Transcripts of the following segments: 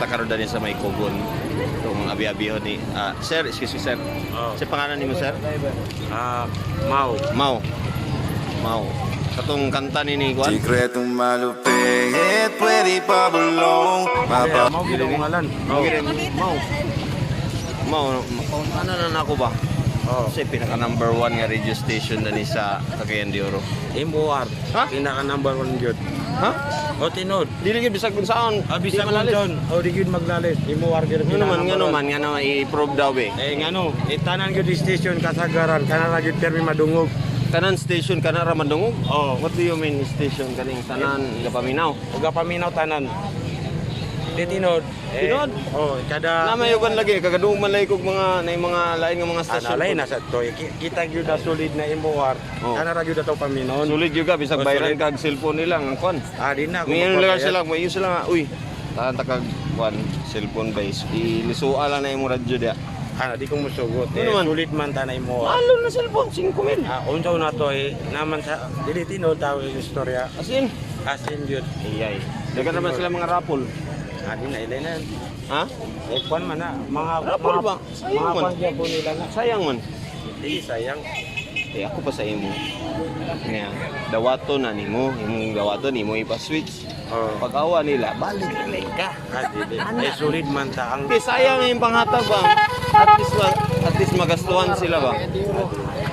Ta karon dali sa may kugon. Itong abi-abihon ni sir, excuse me, sir. Oh. Sa pangalan nimo, sir? Ah, Mau. Mau. Mau. Katong kanta ni Kwan? Sikretong malupit, pwede pa bulong. Mapa Mau gid ang ngalan. Mau gid Mau. Mau, ano na nako ba? Oh. Kasi pinaka number one nga radio station na ni sa Cagayan de Oro. MOR. Ha? Pinaka number one gyud. Ha? O tinod. Dili gyud bisag kung saan. Ah, Di bisag malalis. John. O di gyud maglalis. MOR gyud. Nga naman, nga naman, i-prove daw be. Eh ngano, itanan gyud di station kasagaran kana ra gyud permi madungog. Tanan station kana ra madungog? Oh. What do you mean station kaning tanan gapaminaw? Uga paminaw tanan. Di tinod. Eh, Tinod? Oh, kada Namayogan lagi kagadungog man lagi kog mga nay mga lain nga mga station. Ana lay na sa to. Kita gyud na solid na MOR. Oh. Kana ra gyud ato paminon. Sulit gyud ka bisag Oh, bayran sulit. kag cellphone nila ang kwan. Ah, di na. Kung Ngayon lang magpabayad. sila, may sila nga, uy. Tahan ta kag kwan cellphone base. Ilisua lang na imong radyo dia. Ah, di ko musugot. Ano Eh, naman? sulit man ta na MOR. Malo na cellphone 5,000. Ah, unsa na to eh, naman sa dili tinuod tawo yung istorya. As in, As in gyud. iyay. Dagan naman sila mga rapol. Ah, di na ilay na. Ha? Eh, kwan man na mga Rapol mga, ba? Sayang mga man. kwan gyapon nila na. Sayang man. Di sayang. Eh ako pa sa imo. Nga, dawato na nimo, imong dawato nimo ipa-switch. Oh. Pag-awa nila, balik na lang ka. Ah, dili. Eh, sulit man ta ang Hindi, sayang yung panghatag ba? At least magastuhan sila ba?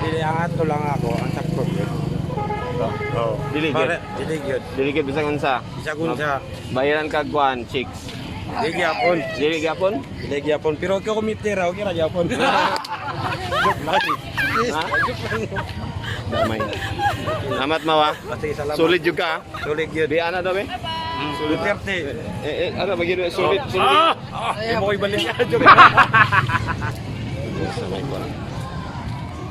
Dili ang ato lang ako ang sakto gyud. Oh. Dili gyud. Pare, dili gyud. Dili gyud bisag unsa. Bisag unsa. Bayaran kag kuan, chicks. Dili gyapon. Dili gyapon? Dili gyapon pero ko kumitira okay ra gyapon. Joke lang. Ha? Damay. Salamat mawa. Ah, sige, salamat. Solid jud ka. Ah. Sulit gyud. Di ana daw be. Sulit. Duterte. Eh, eh ano ba gyud sulit sulit. Ah! Ah! Di mo ko ibalik. Joke. Sa may kuan.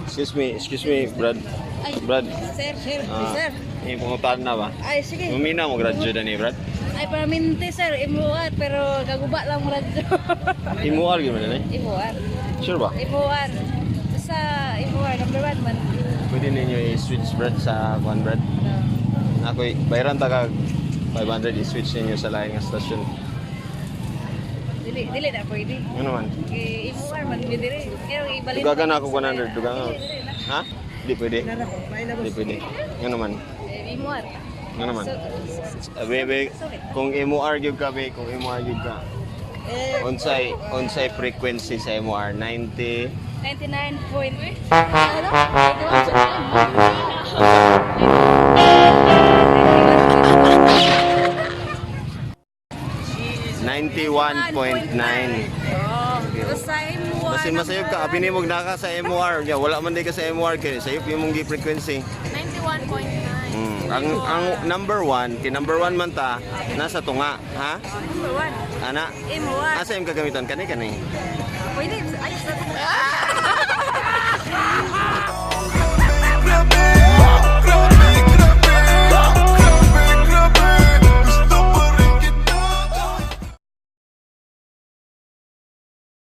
Excuse me, Brad. Ay, Brad. Sir, sir, Ah, sir. Eh, pangutan na ba? Ay, sige. Lumina mo graduate na ni Brad. Ay, paminti, sir. Imuar, pero kaguba lang mo radyo. Imuar gyud man eh. Imuar. Sure ba? Imuar. Basta imuar, number one man. Pwede ninyo i-switch, Brad, sa kuan, Brad. Ako bayaran ta kag 500 i-switch ninyo sa lain nga stasyon. Dili, dili na pwede. Ano man? Kay imuar man, yun dili. Pero ibalin. Dugagan na ako 100, dugagan. Dili, dili na. Ha? Di pwede. Di pwede. Ano man? Eh, imuar. Ano man? So, Be, kung MOR gyud ka be, kung MOR gyud ka. eh, Unsay frequency sa MOR? 90? 99 point. Ano? 91.9. Oh, basta imuar. Basin masayop ka, apini mo naka sa MOR. Ya, wala man di ka sa MOR kay sayop imong gi frequency. 91.9. Ang number one, kay number one man ta, nasa tunga, ha? Number one. Ana, Imuar. asa imong kagamiton kani kani? Pwede, ayos na.